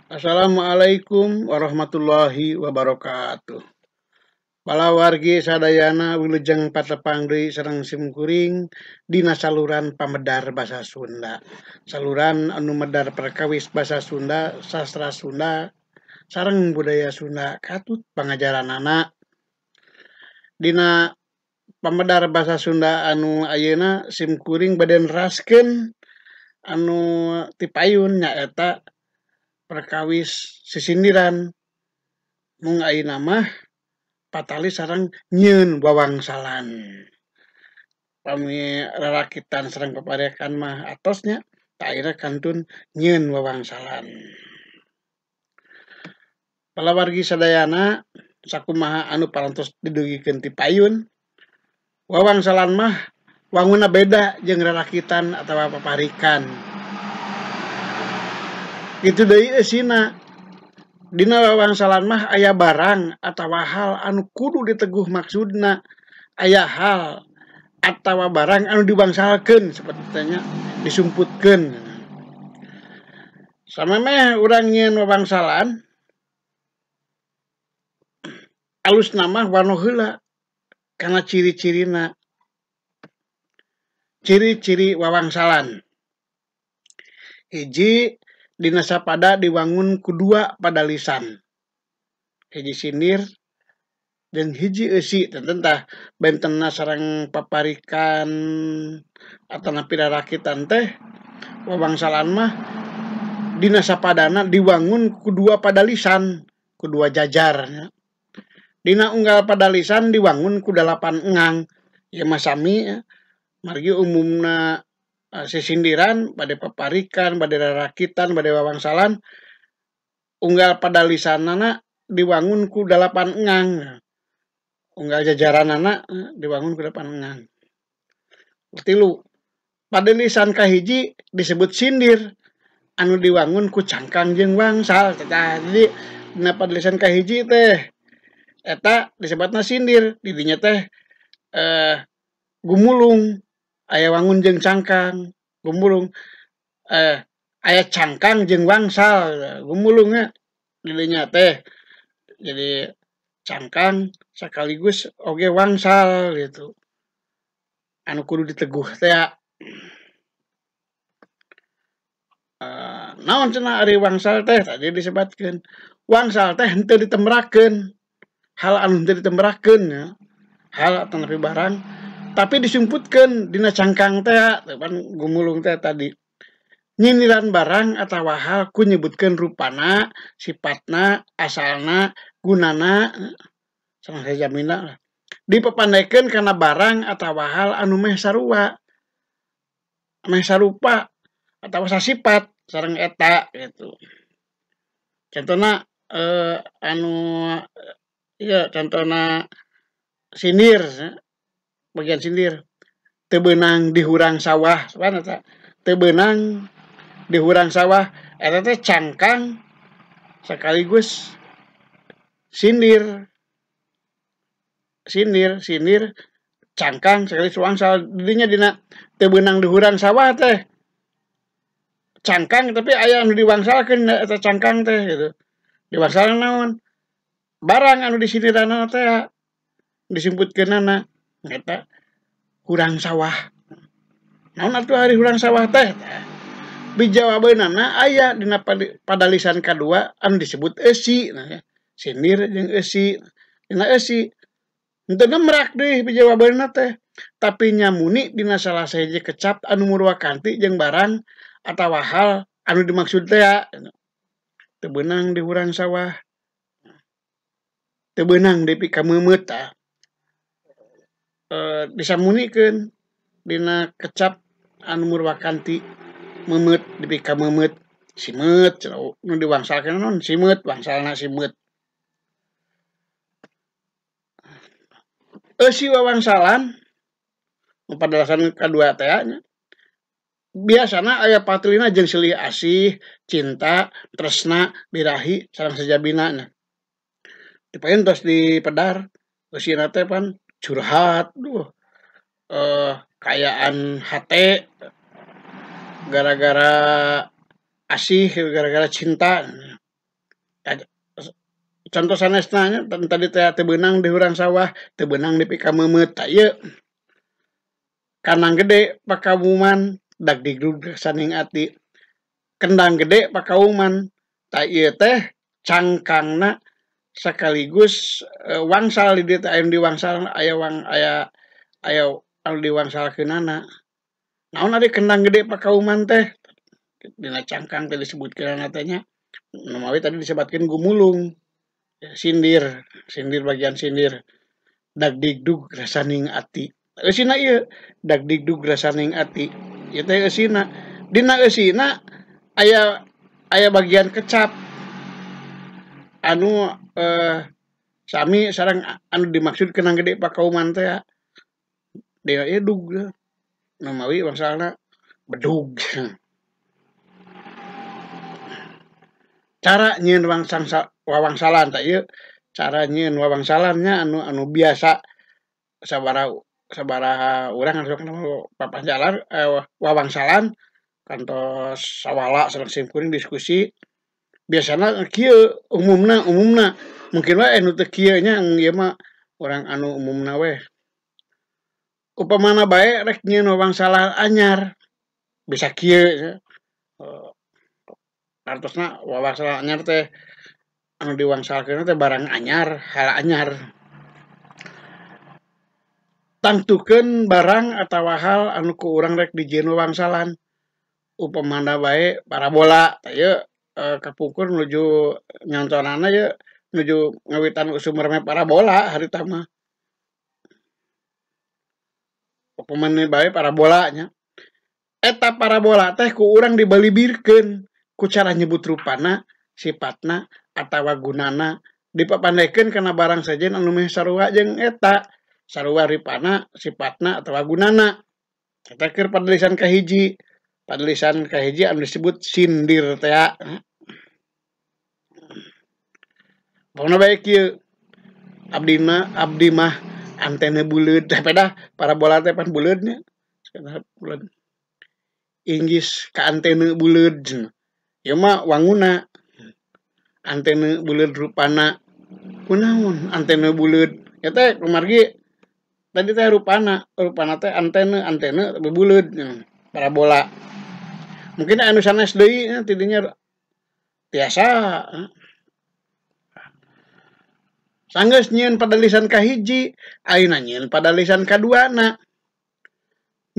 Assalamualaikum warahmatullahi wabarakatuh. Palawargi sadayana wilujeng patepang deui sareng simkuring dina saluran pamedar basa Sunda. Saluran anu medar perkawis basa Sunda, sastra Sunda, sareng budaya Sunda katut pangajaranana. Dina pamedar basa Sunda anu ayeuna simkuring bade neraskeun anu tipayun nyaeta perkawis sisindiran mung ayeuna mah patali sareng nyieun wawangsalan. Pami rarakitan sareng paparekan mah atosnya tah ayeuna kantun nyieun wawangsalan. Palawargi sadayana sakumaha anu parantos didugikeun ti payun, wawangsalan mah wanguna beda jeung rarakitan atawa paparikan. Kitu deui eusina. Dina wawangsalan mah aya barang atawa hal anu kudu diteguh maksudna, aya hal atawa barang anu diwangsalkeun sapertanya disumputkeun. Samemeh urang nyieun wawangsalan alusna mah wano heula kana ciri-cirina. Ciri-ciri wawangsalan. Hiji, dina sapada diwangun ku dua padalisan. Hiji sindir jeung hiji eusi. Tenten tah bentenna sareng paparikan atanapi rarakitan teh wawangsalan mah dina sapadana diwangun ku dua padalisan, ku dua jajar. Dina unggal padalisan diwangun ku 8 engang. Ieu mah sami margi umumna sisindiran, bade paparikan, bade rarakitan, bade wawangsalan, unggal padalisanana diwangun ku 8 engang. Unggal jajaranana diwangun ku 8 engang. Tilu, padalisan kahiji disebut sindir anu diwangun ku cangkang jeung wangsal. Tah, jadi dina padalisan kahiji teh eta disebutna sindir, di dinya teh gumulung aya wangun jeung cangkang, gumulung aya cangkang jeung wangsal, gumulungnya di dinya teh. Jadi cangkang sekaligus oge wangsal gitu. Anu kudu diteguh teh. Naon cenah ari wangsal teh tadi disebatkeun. Wangsal teh henteu ditemrakeun. Hal anu henteu ditemrakeun ya. Hal atanapi barang tapi disumputkeun dina cangkang teh pan gumulung teh tadi. Nyindiran barang atawa hal ku nyebutkeun rupana, sifatna, asalna, gunana, sareng sajamina lah. Dipepandekeun kana barang atawa hal anu meh sarua, meh sarupa atawa sasipat sareng eta gitu. Contona anu ieu contona sindir, bagian sindir teu beunang di hurang sawah, pan eta teu beunang di hurang sawah eta teh cangkang sekaligus sindir. Sindir, sindir cangkang sekaligus wangsal. Dinya dina teu beunang di hurang sawah teh cangkang tapi aya anu diwangsalkeun eta cangkang teh gitu. Diwangsalkeun naon? Barang anu disindiranana teh disimputkeunana eta hurang sawah. Naon atuh ari hurang sawah teh? Bijawabeunana aya dina padalisan kadua anu disebut eusi. Nah, sindir jeung eusi. Dina eusi henteu nemrak deui bijawabeunana teh, tapi nyamuni dina salah sahiji kecap anu murwakanti jeung barang atawa hal anu dimaksud teh. Teu beunang di hurang sawah, teu beunang dipikameumeut tah. Disamunikeun dina kecap anu murwakanti memeut dipikameumeut simeut cenah nu diwangsalkeun naon simeut wangsalna simeut. Eusi wawangsalan padalasan kadua teh nya biasana aya patrina jeung silih asih, cinta, tresna, birahi sareng sajabina nya. Dipaeun tos dipedar eusina teh pan curhat, duh kaayaan hate gara-gara asih, gara-gara cinta. Contoh sanesna nya tadi teh teu beunang di hurang sawah, teu beunang di pikameumeup tah ieu. Kandang gede pakauman dagdigdug rasaning ati. Kendang gede pakauman tah ieu teh cangkangna sekaligus wangsal di dieu teh aya di wangsal aya wang aya aya anu diwangsalkeunana. Naon ari kendang gede pakauman teh? Dina cangkang teh disebutkeunana teh nya. Nu mawi tadi disebatkeun gumulung. Sindir, sindir bagian sindir. Dagdigdug rasaning ati. Eusina ieu dagdigdug rasaning ati. Ieu teh eusina. Dina eusina aya aya bagian kecap anu sami sareng anu dimaksud kendang gede pakauman teh dina ieu dug nu mawi wangsalna bedug. Cara nyieun wawangsalan tah ieu cara nyieun wawangsalan nya anu anu biasa sabaraha sabaraha urang anu papanjalan wawangsalan kantos sawala sareng simkuring diskusi biasana kieu umumna umumna mungkin wae nu teu kieu nya ieu mah urang anu umumna we. Upamana bae rek nyieun wawangsalan anyar bisa kieu nya. Artosna wawangsalan anyar teh anu diwangsalkeun teh barang anyar, hal anyar. Tangtukeun barang atawa hal anu ku urang rek dijieun wawangsalan. Upamana bae parabola tah ieu kapungkur nuju nyontonana ieu nuju ngawitan usum rame parabola harita mah. Upamana bae parabola nya. Eta parabola teh ku urang dibalibirkeun ku cara nyebut rupana, sifatna, atawa gunana dipapandekeun kana barang sejen anu meh sarua jeung eta. Sarua rupana, sifatna, atawa gunana. Eta keur padalisan kahiji. Padalisan kahiji anu disebut sindir teh. Pokona bae kieu. Abdina abdi mah antena buleud teh pedah parabola teh pan buleud nya. Buleud. Inggis ka antena buleud cenah. Ieu mah wanguna. Antena buleud rupana. Kunaon antena buleud? Eta teh kumargi tadi teh rupana, rupana teh antena, antena tapi buleud parabola. Mungkin anu sanes deui nya tidinya tiasa. Sanggeus nyieun padalisan kahiji, ayeuna nyieun padalisan kaduana.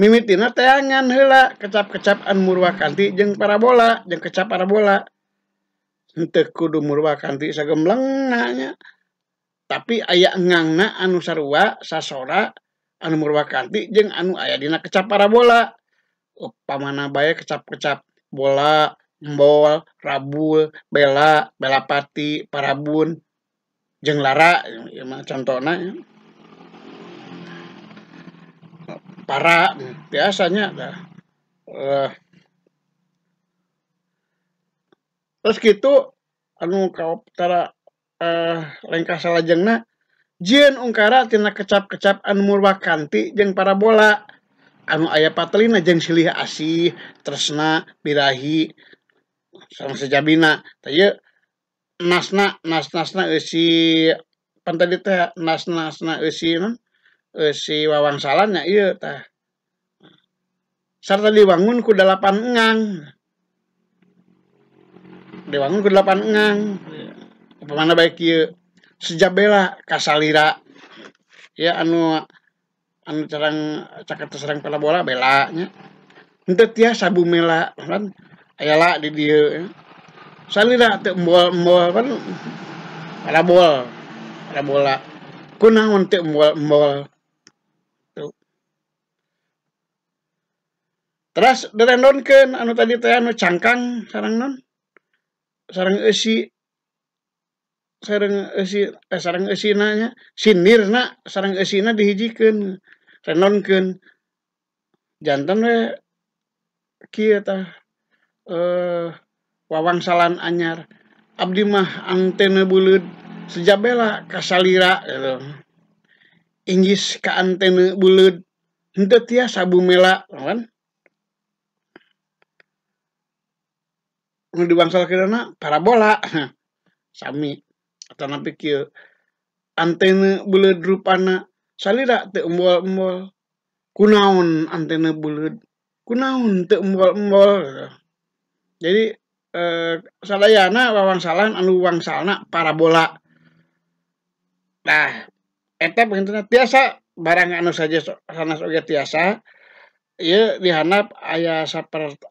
Mimitina teangan heula kecap-kecap anu murwakanti jeung parabola, jeung kecap parabola. Henteu kudu murwakanti sagemblengna nya. Tapi aya engangna anu sarua sasora anu murwakanti jeung anu aya dina kecap parabola. Upamana bae kecap-kecap bola, embol, rabul, bela, belapati, parabun, jeung lara ieu mah contona nya. Para biasanya dah. Terus kitu anu kaoptara lengkah salajengna jieun ungkara tina kecap-kecap anu murwakanti jeung parabola anu aya patelina jeung silih asih, tresna, birahi sareng sejabina. Tah ieu nasna nas-nasna eusi pan tadi teh nas-nasna eusi naon? Eusi wawangsalan nya ieu tah. Sarta diwangun ku 8 engang. Diwangun ku 8 engang. Upamana bae kieu sejabela kasalira. Ya anu anu carang caket sareng parabola bela nya. Henteu tiasa bumela kan aya la di dieu. Salira teu embol-embol kan parabol, parabola. Kunaon teu embol-embol. Terus direndonkeun anu tadi teh anu cangkang sareng non sareng eusi sareng eusi sareng eusina nya sindirna sareng eusina dihijikeun rendonkeun janten we kieu tah wawangsalan anyar abdi mah antena buleud sejabela kasalira gitu. Inggis ka antena buleud henteu tiasa bumela kan. Nu diwangsalkeunana parabola. Sami atanapi kieu antena beuleud rupana salira teu embol-embol. Kunaon antena beuleud? Kunaon teu embol-embol. Jadi sadayana wawangsalan anu wangsalna parabola. Nah, eta panginten tiasa barang anu saja sanes oge tiasa ieu dihandap aya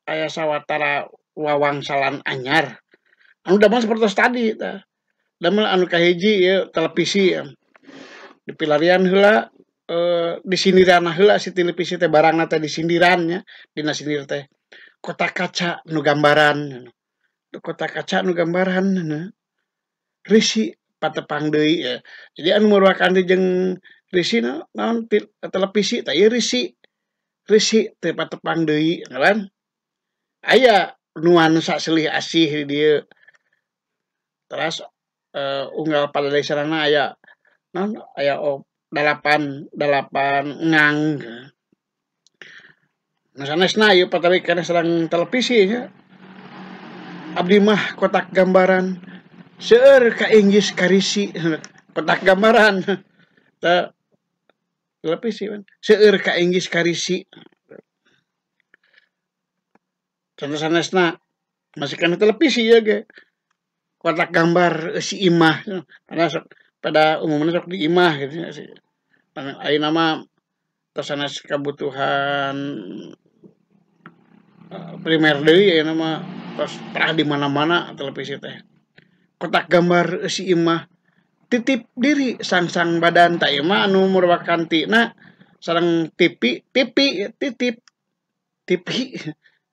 aya sawatara wawangsalan anyar. Anu damel sapertos tadi tah. Damel anu kahiji ieu televisi dipilarian heula disindiranna heula si televisi teh barangna teh disindiran nya dina sindir teh kotak kaca nu gambaran kotak kaca nu gambaran risi patepang deui ya. Jadi anu merupakan jeung risi naon televisi teh ieu risi risi teh patepang deui kan aya nuansa silih asih di dieu. Teras unggal pada desarana aya naon aya dalapan ngang. Nah sanesna ieu patawi kana sareng televisi nya. Abdi mah kotak gambaran seueur ka Inggris karisi kotak gambaran teh televisi kan seueur ka Inggris karisi. Contoh sanesna masih kana televisi ya ge. Kotak gambar si imah karena sok pada umumnya sok di imah gitu ya sih. Ayeuna mah tos sanes kebutuhan primer deui ayeuna mah tos terah di mana-mana televisi teh. Kotak gambar si imah titip diri sangsang badan ta ieu mah anu merupakan tina sareng TV TV titip TV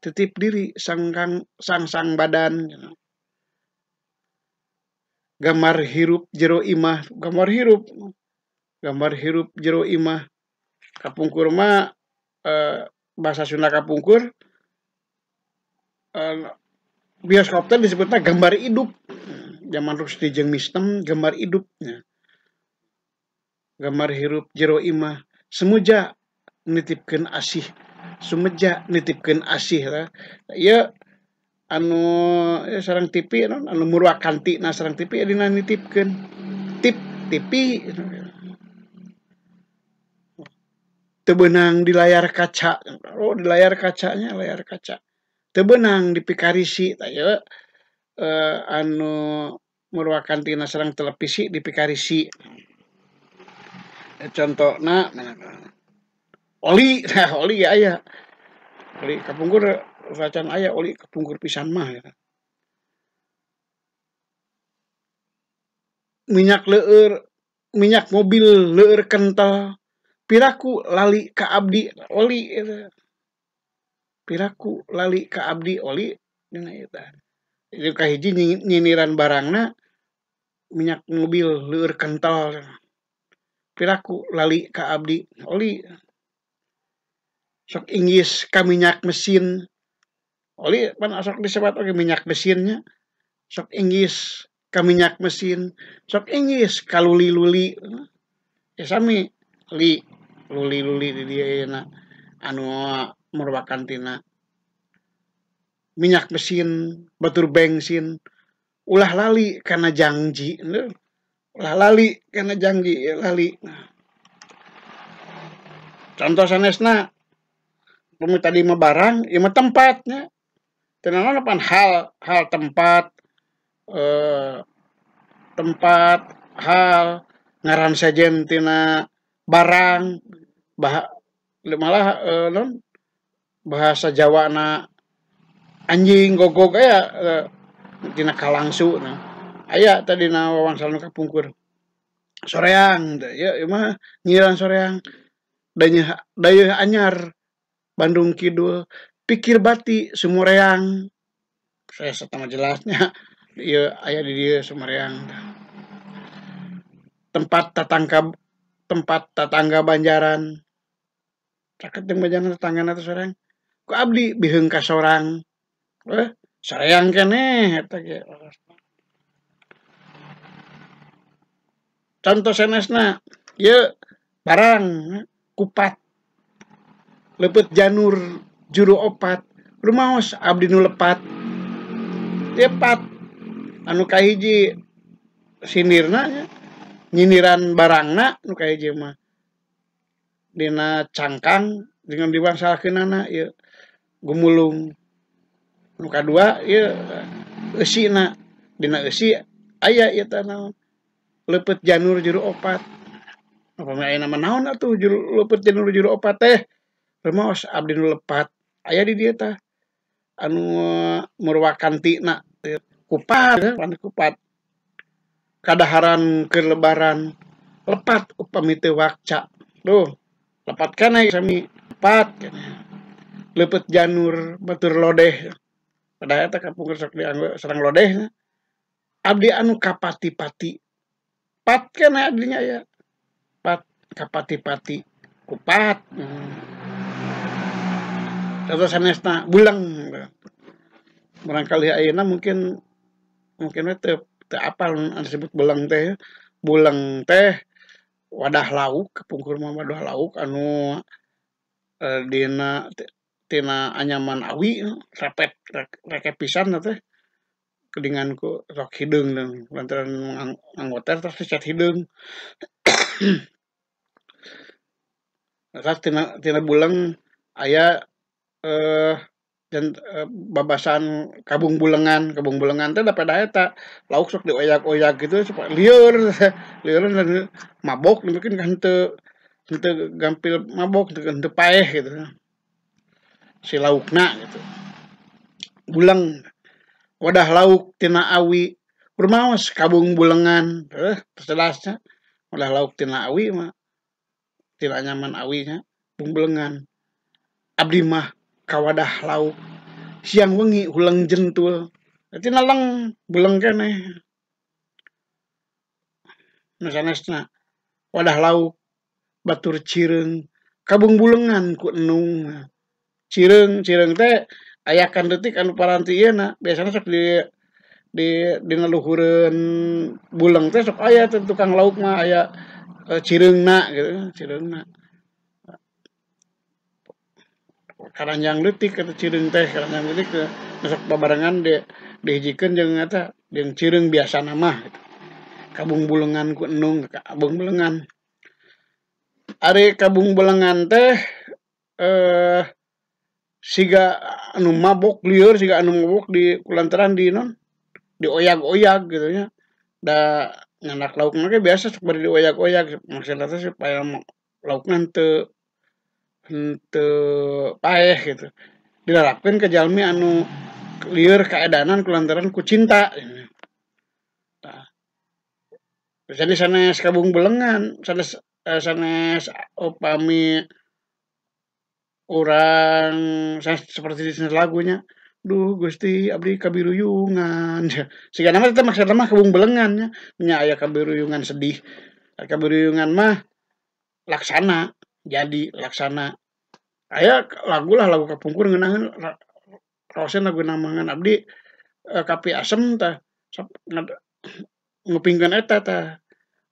titip diri sangkang sangsang badan. Gambar hirup jero imah, gambar hirup jero imah. Kapungkur mah bahasa Sunda kapungkur bioskop teh disebutna gambar hidup. Zaman Rusdi jeung Mistem gambar hidup nya. Gambar hirup jero imah, semuja nitipkeun asih, sumeja nitipkeun asih tah. Ieu anu sareng TV non anu murwakanti na sareng TV dina nitipkeun tip TV teu beunang di layar kaca. Oh di layar kacanya layar kaca teu beunang dipikarisi tah ieu anu murwakanti na sareng televisi dipikarisi. Contona oli nah oli ya aya oli kapungkur racan aya oli kapungkur pisan mah ya. Minyak leur minyak mobil leur kental piraku lali ka abdi oli eta. Piraku lali ka abdi oli dina eta. Jadi kahiji nyiniran barangna minyak mobil leur kental piraku lali ka abdi oli. Sok inggis ka minyak mesin oli pan sok disebat oge minyak mesinnya. Sok inggis ka minyak mesin, sok inggis ka luli-luli. Ya sami li luli-luli di dieu ayeuna anu merupakan tina minyak mesin, batur bensin, ulah lali kana jangji, ulah lali kana jangji, lali. Contoh sanesna upami tadi mah barang, ieu mah tempatnya. Teu naon pan hal tempat tempat hal ngaran sejen tina barang malah non bahasa Jawa na anjing gogog aya tina kalangsu nah. Aya tadi na wawangsal nu kapungkur soreang teh ya ieu mah nyiran soreang dayeuh anyar Bandung Kidul pikir bati Sumureang. Saya setengah jelasnya ieu aya di dieu Sumureang. Tempat tetangga Banjaran. Caket jeung Banjaran tetanggana teh soreang. Ku abdi biheung ka sorang. Soreang keneh eta ge. Contoh sanesna ieu barang kupat leupeut janur juru opat rumaos abdi nu lepat. Lepat anu kahiji sindirna nya nyindiran barangna nu kahiji mah dina cangkang dengan diwangsalkeunana ieu gumulung. Nu kadua ieu eusina dina eusi aya ieu teh naon leupeut janur juru opat. Upami aya nama naon atuh juru leupeut janur juru opat teh rumaos abdi nu lepat aya di dieu tah anu murwakantina kupat pan kupat kadaharan keur lebaran lepat upami teu wakca duh lepat kana sami lepat leupeut janur batur lodeh padahal eta kapungkur sok dianggo sareng lodeh abdi anu kapati-pati pat kana abdinya aya pat kapati-pati kupat atau sanesna buleng barangkali ayeuna mungkin we teu apal anu disebut buleng teh. Buleng teh wadah lauk kapungkur mah wadah lauk anu dina tina anyaman awi repet reke pisan teh kedengan ku sok hideung lantaran nganggo teh terus dicat hideung. Terus tina buleng aya dan babasan kabung bulengan teh da pada eta lauk sok dioyak-oyak gitu supaya lieur lieur dan mabok mungkin kan teu gampil mabok teu paeh gitu si laukna gitu. Buleng wadah lauk tina awi rumaos kabung bulengan terjelasnya wadah lauk tina awi mah tina nyaman awinya bung bulengan abdi mah kawadah lauk siang wengi huleng jentul tina leng buleng keneh nu sanesna wadah lauk batur cireung kabung bulengan ku enung. Cireung teh ayakan detik anu paranti ieu na biasana sok di dina luhureun buleng teh sok aya teh tukang lauk mah aya cireungna gitu cireungna karanjang leutik atau cireung teh karanjang leutik sok babarengan dihijikeun jeung eta jeung cireung biasana mah gitu. Kabung bulengan ku enung kabung bulengan ari kabung bulengan teh siga anu mabok lieur siga anu mabok di kulantaran di non dioyag-oyag gitu nya da nganak laukna ge biasa sok bari dioyag-oyag maksudna teh supaya laukna henteu paeh gitu dilarapkeun ka jalmi anu lieur kaedanan kulantaran ku cinta. Tah jadi sanes kabung belengan sanes sanes upami urang seperti di lagunya duh Gusti abdi kabiruyungan sigana mah teh maksudna mah kabung belengan nya nya aya kabiruyungan sedih kabiruyungan mah laksana jadi laksana aya lagu lah lagu kapungkur ngeunaheun raoseun lagu namangan abdi kapi asem tah ngupingkeun eta tah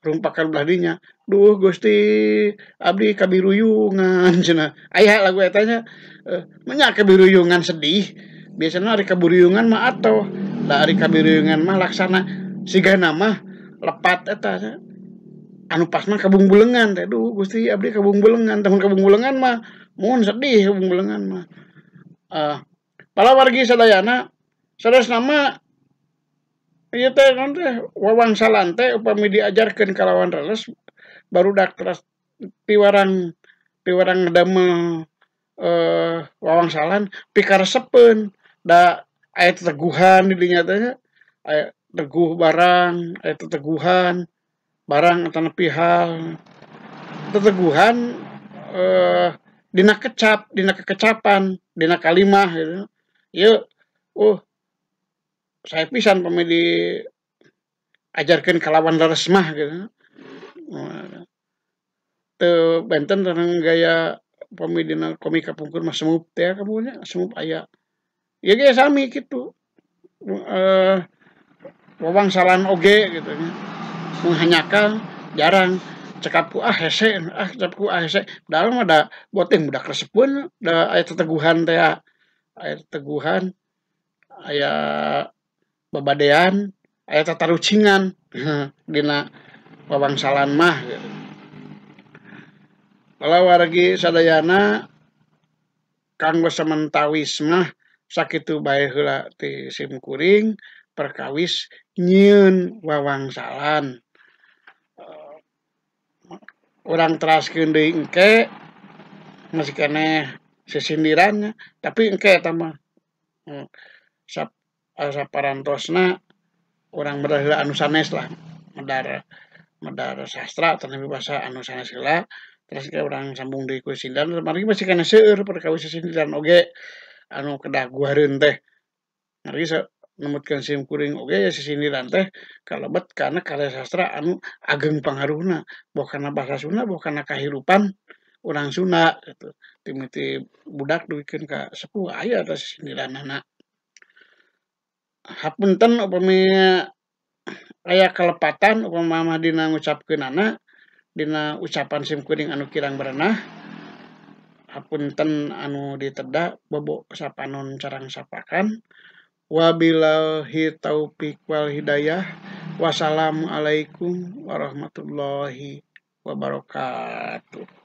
rumpakan belah dinya duh Gusti abdi kabiruyungan cenah aya lagu eta nya nya kabiruyungan sedih biasana ari kabiruyungan mah atoh da ari kabiruyungan mah laksana sigana mah lepat eta anu pas mah kabung bulengan teh duh Gusti abdi kabung bulengan tahun kabung bulengan mah mun sedih kabung bulengan mah pala wargi sadayana sanesna mah ieu teh naon teh wawangsalan teh upami diajarkeun kalawan reles barudak teras piwarang ngadamel wawangsalan pikaresepeun da aya teteguhan di dinya teh nya aya teguh barang aya teteguhan barang atanapi hal teteguhan dina kecap dina kekecapan dina kalimah gitu ieu saya pisan pami diajarkeun kalawan leres mah gitu teu benten sareng gaya pami dina komik kapungkur mah semup teh kapungkurnya semup aya ieu ge sami kitu wawangsalan oge gitu nya mun hanjakal jarang cekap ku ah hese ah cekap ku ah hese padahal mah da boting budak resepeun da aya teteguhan teh aya teteguhan aya babadean Aya tatarucingan dina wawangsalan mah gitu. Kalawargi sadayana kanggo samentawis mah sakitu bae heula ti simkuring perkawis nyieun wawangsalan. Urang teraskeun deui engke masih keneh sisindirannya tapi engke eta mah saparantosna urang medar heula anu sanes lah, medar medar sastra atanapi basa anu sanes heula terus engke urang sambung deui ku sisindiran margi masih keneh seueur perkawis sisindiran oge anu kedah guareun teh. Margi numutkeun simkuring oge sisindiran teh kalebet kana karya sastra anu ageng pangaruhna boh kana basa Sunda boh kana kahirupan urang Sunda kitu. Ti mimiti budak dugikeun ka sepuh aya tah sisindiranana. Hapunten upami aya kalepatan upama mah dina ngucapkeunana dina ucapan simkuring anu kirang berenah. Hapunten anu diteda bobo sapanon carang sapakan. Wabillahi taufik wal hidayah. Wassalamualaikum warahmatullahi wabarakatuh.